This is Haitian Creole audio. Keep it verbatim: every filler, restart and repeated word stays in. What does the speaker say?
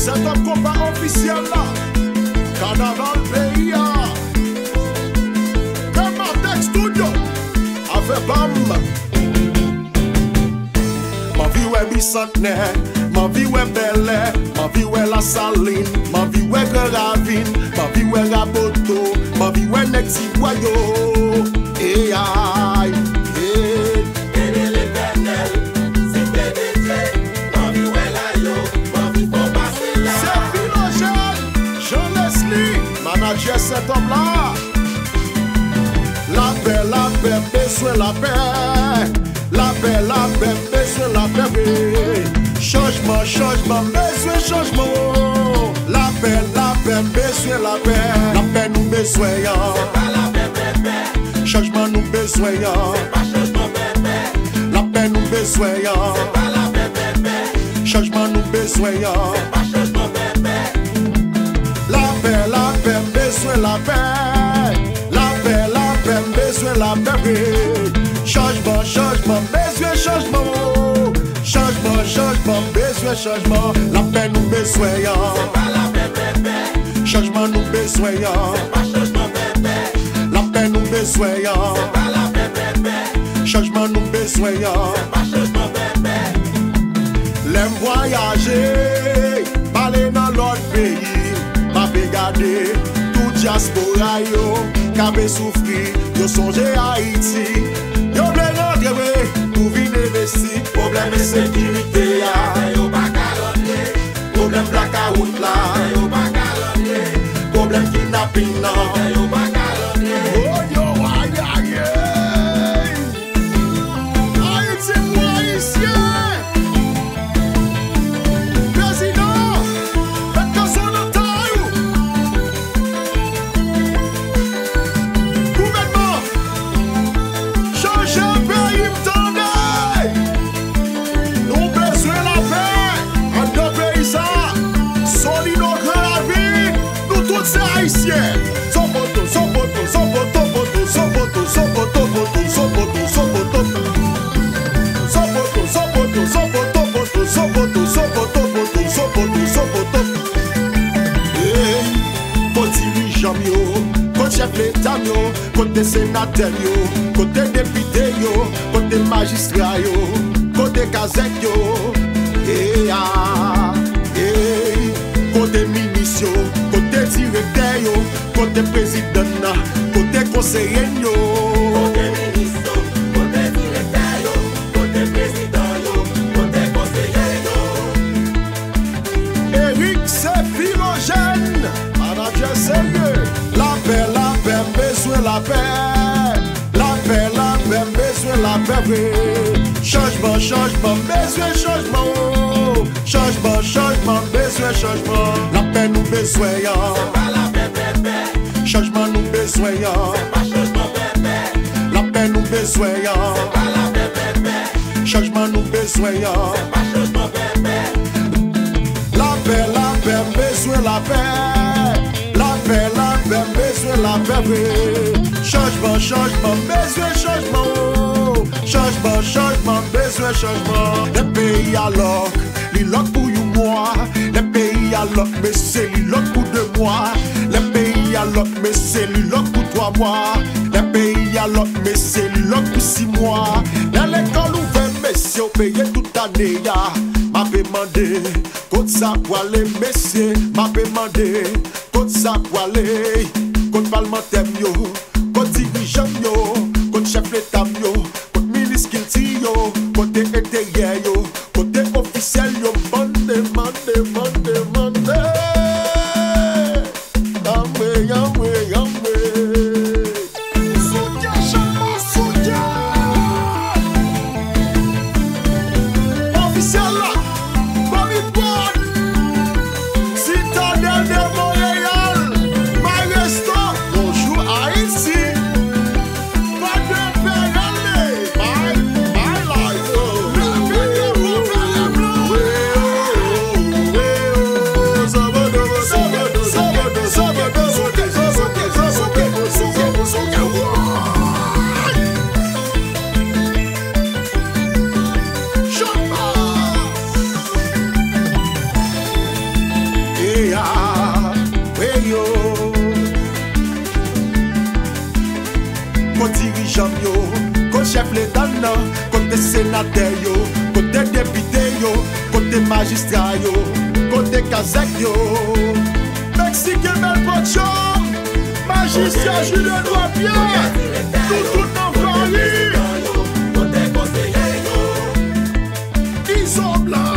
Set up konpa ofisyèl la. Kanaval peyi a. Dematek Studio. Afè pa m. M anvi wè Bisantnè, m anvi wè Bèlè, m anvi wè Lasalin, m anvi wè Gran Ravin, m anvi wè Raboto, m anvi wè nèg Tibwa yo. Eyay, ey. Ede Letènèl, Site de Dye, m anvi wè la yo, m anvi fè w pase la. Se Filojèn, Jean Leslie, manadjè Sentòm la. Lapè, lapè, m bezwen lapè. Lapè, lapè, m bezwen lapè vre. Chanjman, chanjman, m bezwen chanjman. Lapè, lapè, m bezwen lapè. Lapè nou bezwen an. Se pa lapè pèpè. Chanjman nou bezwen an. Se pa chanjman pèpè. Lapè nou bezwen an. Se pa lapè pèpè. Chanjman nou bezwen an. Se pa chanjman pèpè. Lapè, lapè, m bezwen lapè. Lapè, lapè, m bezwen lapè vre. Chanjman, chanjman, m bezwen chanjman. Chanjman, chanjman, m bezwen chanjman. Lapè nou bezwen an. Se pa lapè pèpè. Chanjman nou bezwen an. Se pa chanjman pèpè. Lapè nou bezwen an. Se pa lapè pèpè. Chanjman nou bezwen an. Se pa chanjman pèpè. Lè m vwayaje, m ale nan lòt peyi, m ape gade tout dyaspora yo k ape soufri, yo sonje Ayiti. Yo vle rantre vre pou vin envesti. Pwoblèm ensekirite a, fè yo pa ka rantre. Pwoblèm blakawout la, fè yo pa ka rantre. Pwoblèm kidnapin nan, fè yo pa ka rantre. Oh, yo, ayayay! Ayiti pou Ayisyen! Prezidan, met kanson nan tay ou! Gouvènman, chanje peyi m tande! Nou bezwen lapè anndan peyi sa! Solido Gran Ravin, nou tout se Ayisyen! Zoboto, zoboto, zoboto, boto, zoboto, zoboto, boto, zoboto, zoboto, zoboto. Zoboto, zoboto, zoboto, boto, zoboto, zoboto, boto, zoboto, zoboto. Hey, kot dirijan m yo, kot chèf leta m yo, kote senatè m yo, kote depite yo, kote majistra yo, kote kazèk yo? Hey, ah, hey, kote minis yo, kote direktè yo, kote prezidan nan, kote konseye n yo? Kote minis yo, kote direktè yo, kote prezidan yo, kote konseye yo? Eric se Filojèn, manadjè serye. Lapè, lapè, m bezwen lapè. Lapè, lapè, m bezwen lapè vre. Chanjman, chanjman, m bezwen chanjman, oh. Chanjman, chanjman, m bezwen chanjman. Lapè nou bezwen an. Se pa lapè pèpè. Chanjman nou bezwen an. Se pa chanjman pèpè. Lapè nou bezwen an. Se pa lapè pèpè. Chanjman nou bezwen an. Se pa chanjman pèpè. Lapè, lapè, m bezwen lapè. Lapè, lapè, m bezwen lapè vre. Chanjman, chanjman, m bezwen chanjman, oh. Chanjman, chanjman, m bezwen chanjman. Lè peyi a lòk, li lòk pou yon mwa. Lè peyi a lòk, mesye, li lòk pou de mwa. Lè peyi a lòk, mesye, li lòk pou twa mwa. Lè peyi a lòk, mesye, li lòk pou sis mwa. Lè lekòl ouvè, mesye, w peye tout ane a. M ape mande, kot sa pwale, mesye? M ape mande, kot sa pwale? Kot palmantè m yo? Kot dirijan m yo? Kot chèf leta m yo? Kot minis kilti yo? Kote enteryè yo? Kote ofisyèl yo? Mande, mande, mande, mande. Anmwe, anmwe, anmwe. Soutyen, chanjman, soutyen. Ofisyèl la, Bobby Brown, Citadelle de Montréal, Maestro, bonjou Ayiti. Pa de pè rale, my, my life. Leve drapo vè e blan. Kote dirijan m yo, kote chèf leta n nan, kote senatè yo, kote depite yo, kote majistra yo, kote kazèk yo. Meksiken Bèl Pancho, majistra Julio Edouard Pierre, nou tout nan vwayi. Izo Blan.